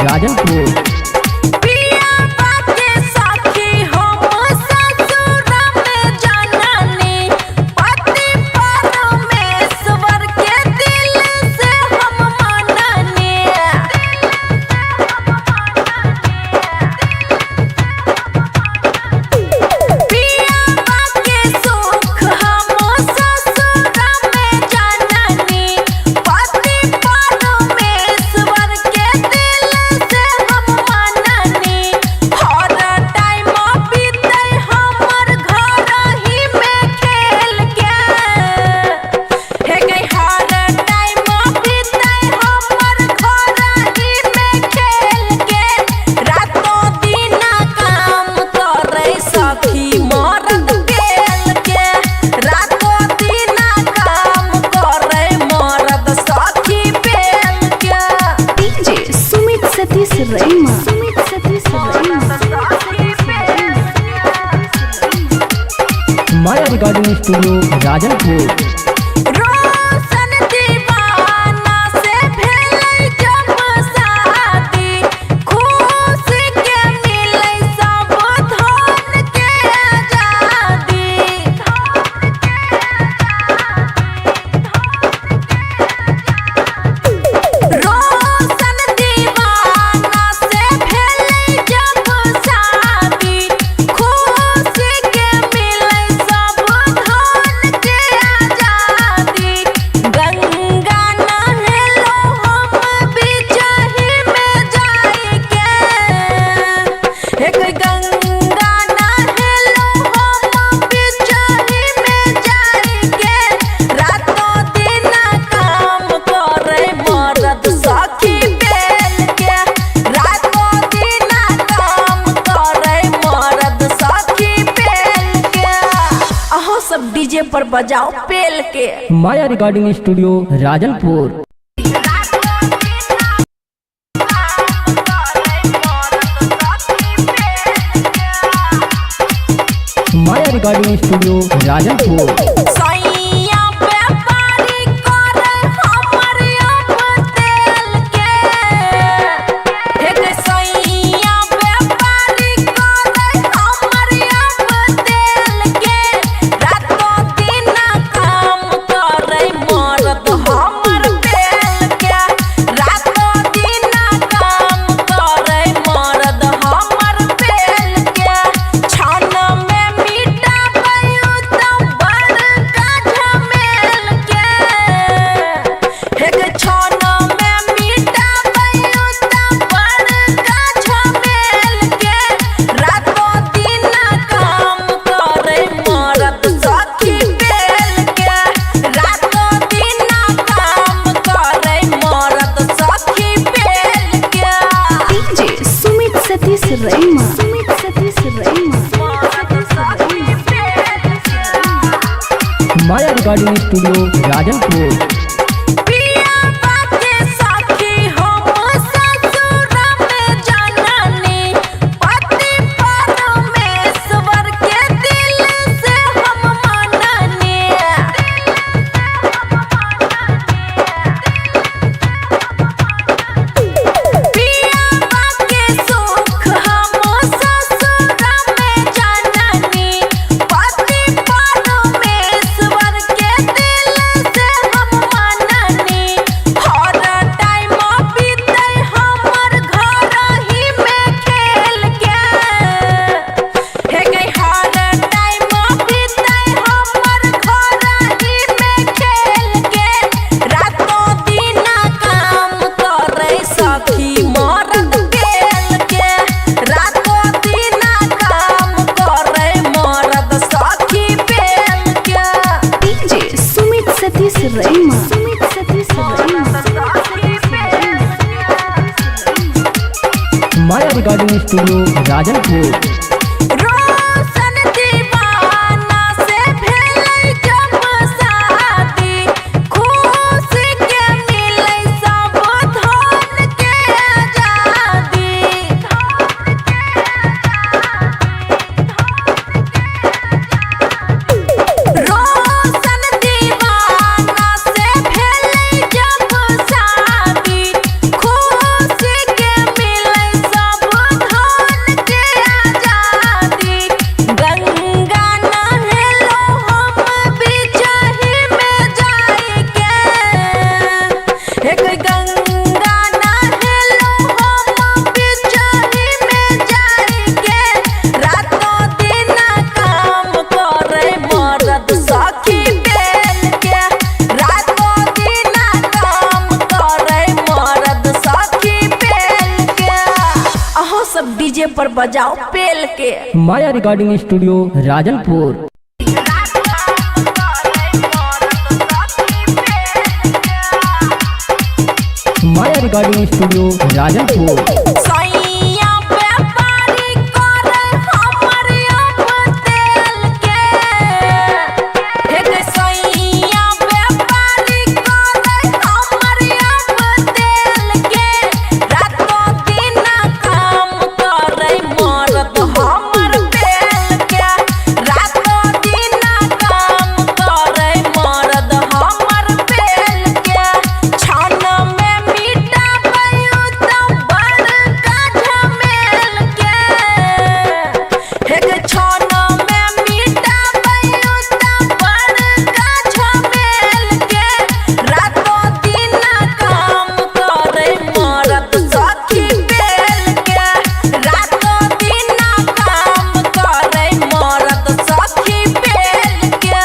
राजनपुर। पियावा के साथी हम ससुर में जननी, पति परमेश्वर के दिल से हम मननी। पियावा के सुख हम ससुर में जननी, पति परमेश्वर के दिल से हम मननी। हर टाइम बीतै हमर घर ही में खेल के, हे गई हर टाइम बीतै हमर घर ही में खेल के। रातों दिन काम करै सखी मरद बेल के, रातों दिन काम करै मरद सखी बेल के। डीजे सुमित सतीश रैमा, सुमित सतीश रैमा। माया रिकॉर्डिंग स्टूडियो राजनपुर। रोशन दीवाना से भेलै जब शादी, खुशी के मिलै सब धन के आजादी। रोशन दीवाना से भेलै जब शादी, खुशी के मिलै सब धन के आजादी। गंगा नहेलो हम बिचही में जाइके, एक गंगा नहेलो हम बिचही में जाइके। रातों दिन काम करै मरद सखी बेल के, रातों दिन काम करै मरद सखी बेल के। अहाँ सब डीजे पर बजाओ पेल के। माया रिकॉर्डिंग स्टूडियो राजनपुर। माया रिकॉर्डिंग स्टूडियो राजनपुर। सैया व्यापारी करै हमर अब तेल के, हे गे सैया व्यापारी करै हमर अब तेल के। रातों दिन काम करै मरद हमर बेल के, रातों दिन काम करै मरद हमर बेल के। छन में मिटाबै त बड़का झमेल के, हे गे छन में मिटाबै त बड़का झमेल के। रातों दिन काम करै मरद सखी बेल के, रातों दिन काम करै मरद सखी बेल के। डीजे सुमित सतीश रैमा, सुमित सतीश रैमा। माया रिकॉर्डिंग स्टूडियो राजनपुर। पियावा के साथी हम ससुर में जननी, पति परमेश्वर के दिल से हम मननी। पियावा के सुख हम ससुर में जननी, पति परमेश्वर के दिल से हम मननी। हर टाइम बीतै हमर घर ही में खेल के, हे गई हर टाइम बीतै हमर घर ही में खेल के। रातों दिन काम करै सखी मरद बेल के, रातों दिन काम करै मरद सखी बेल के। डीजे सुमित सतीश रैमा, सुमित सतीश रैमा। माया रिकॉर्डिंग स्टूडियो राजनपुर। रोशन दीवाना से भेलै जब शादी, खुशी के मिलै सब धन के आजादी। रोशन दीवाना से भेलै जब शादी, खुशी के सब डीजे पर बजाओ पेल के। Maya recording studio Rajanpur. Maya recording studio Rajanpur. सैया व्यापारी करे हमर अब तेल के। हे गे सैया व्यापारी करे हमर अब तेल के। रातो दिन काम करे मरद हमर बेल के। रातो दिन काम करे मरद हमर बेल के। छन में मिटाबै त बड़का झमेल के। हे गे छन में मिटाबै त बड़का झमेल के। रातो दिन काम करे मरद सखी बेल के। रातो दिन काम करे मरद सखी बेल के।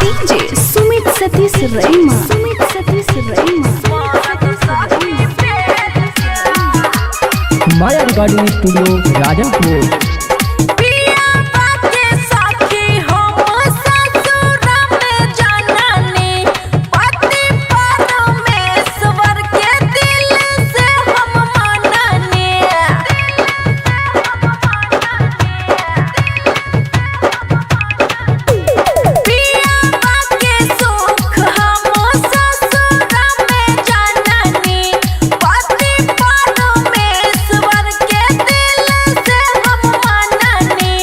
डीजे सुमित सतीश रैमा। सुमित सतीश रैमा। मरद सखी बेल के। Maya recording studio Rajanpur. पिया बाके साखी हम ससुर में जननी। पति परमेश्वर के दिल से हम मननी। पिया बाके सुख हम ससुर में जननी। पति परमेश्वर के दिल से हम मननी।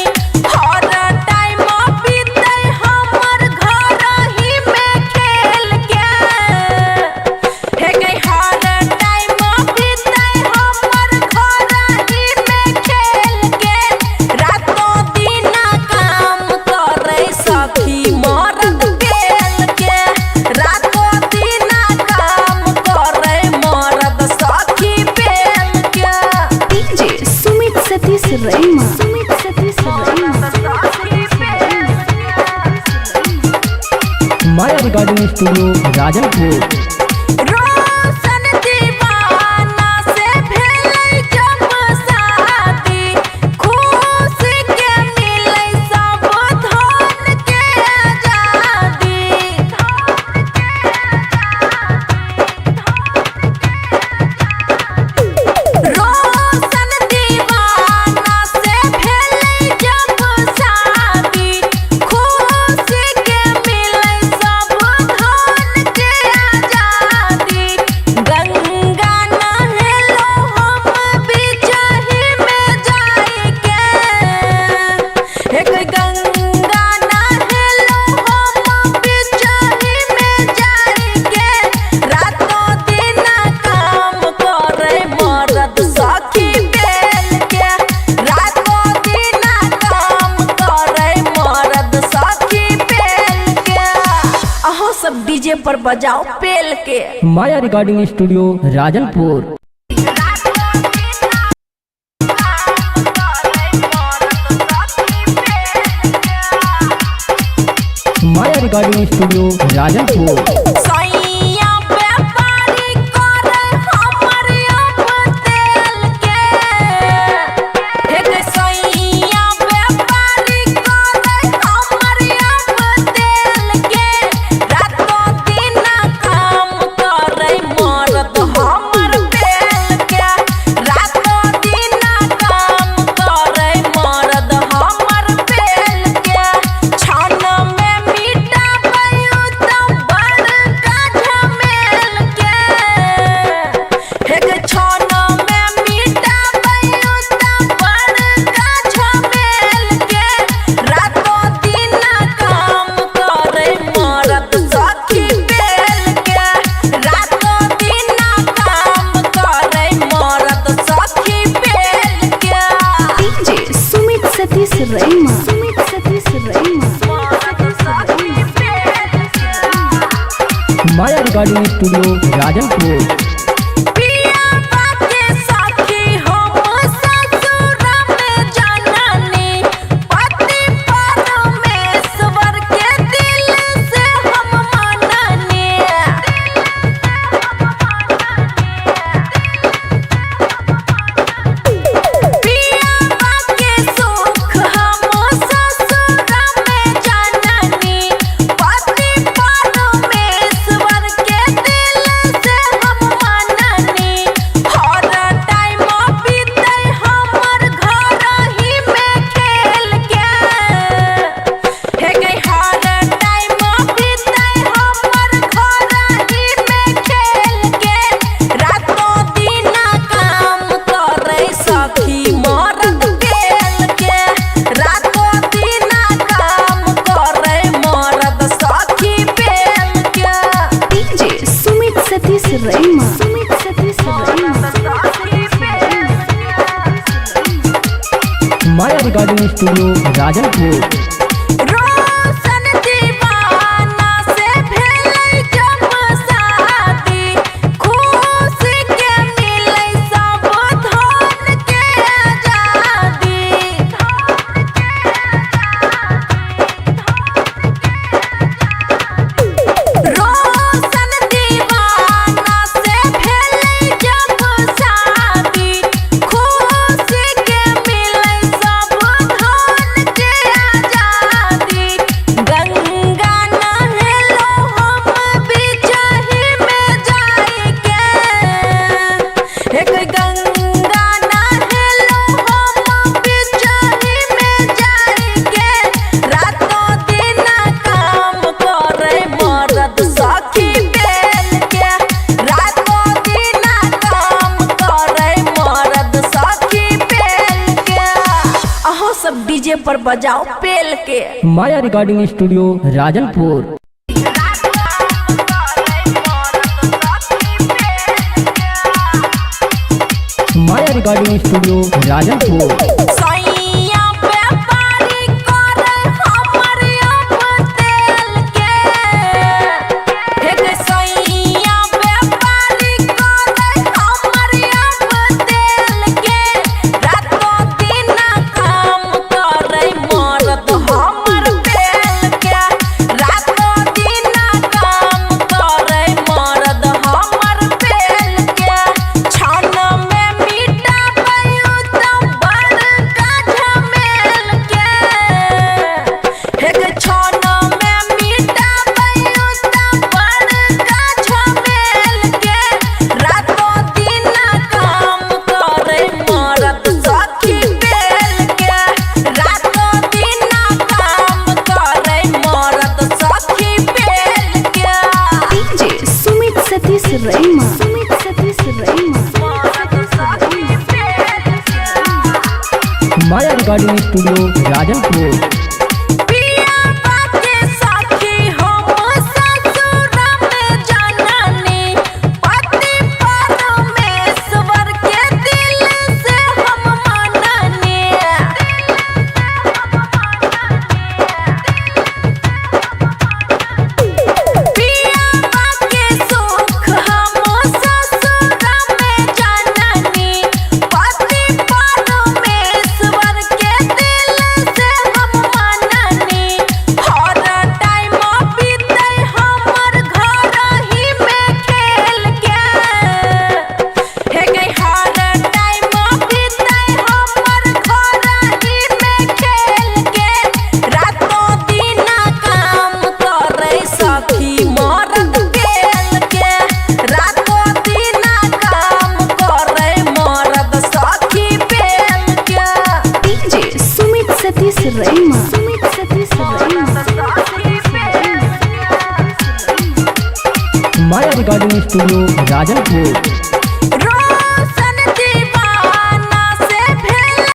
हर टाइम बीतै हमर घर ही में खेल के। हे गई हर टाइम बीतै हमर घर ही में खेल के। रातो दिन काम करे सखी मरद बेल के। रातो दिन काम करे मरद सखी बेल के। DJ Sumit Satish रैमा। Sumit Satish रैमा। Maya recording studio Rajanpur. Roshan दीवाना से भेलै जब शादी। खुशी के मिलै सब धन के आजादी। रोशन दीवाना से भेलै जब शादी। खुशी के मिलै सब धन के आजादी। गंगा नहेलो हम बिचही में जाइके। हे कोई गंगा नहेलो हम बिचही में जाइके। रातो दिन काम करे मरद सखी बेल के। रातो दिन काम करे मरद सखी बेल के। अहाँ सब डीजे पर बजाओ पेल के। Maya recording studio Rajanpur. Maya recording studio Rajanpur. सैया व्यापारी करे हमर अब तेल के। हे गे सैया व्यापारी करे हमर अब तेल के। रातो दिन काम करे मरद हमर बेल के। रातो दिन काम करे मरद हमर बेल के। छन में मिटाबै त बड़का झमेल के। हे गे छन में मिटाबै त बड़का झमेल के। रातो दिन काम करे मरद सखी बेल के। रातो दिन काम करे मरद सखी बेल के। DJ Sumit Satish रैमा। Sumit Satish रैमा। Maya recording studio Rajanpur. पिया बाके साखी हम ससुर में जननी। पति परमेश्वर के दिल से हम मननी। पिया Maya recording studio Rajanpur. Roshan दीवाना से भेलै जब शादी, खुशी के मिलै सब धन के आजादी। रोशन दीवाना से भेलै जब शादी, खुशी के मिलै सब धन के आजादी। गंगा नहेलो हम बिचही में जाइके, एक गंगा नहेलो हम बिचही में जाइके, रातों दिन काम करे मरद सखी बेल के, रातों दिन काम करे मरद सखी बेल के। अहो सब डीजे पर बजाओ पेल के। Maya recording studio Rajanpur. Maya recording studio Rajanpur. सैया व्यापारी करे हमर अब तेल के, हे सैया व्यापारी करे हमर अब तेल के, रातों दिन काम करे मरद हमर बेल के, रातों दिन काम करे मरद हमर बेल के। छन में मिटाबै त बड़का झमेल के, हे गे छन में मिटाबै त बड़का झमेल के, रातों दिन काम करे मरद सखी बेल के, रातों दिन काम करे मरद सखी बेल के। डीजे सुमित सतीश रैमा, सुमित सतीश रैमा। मरद सखी बेल के। Maya recording studio Rajanpur. पिया बाके साखी हम ससुर में जननी, पति परमेश्वर के दिल से हम मननी। पिया बाके सुख हम ससुर में जननी, पति परमेश्वर के दिल से हम मननी। हर टाइम बीतै हमर घर ही में खेल के, हे गई हर टाइम बीतै हमर घर ही में खेल के, रातों दिन काम करे सखी मरद बेल के, रातों दिन काम करे मरद सखी बेल के। DJ Sumit Satish रैमा, Sumit Satish रैमा। Maya recording studio Rajanpur.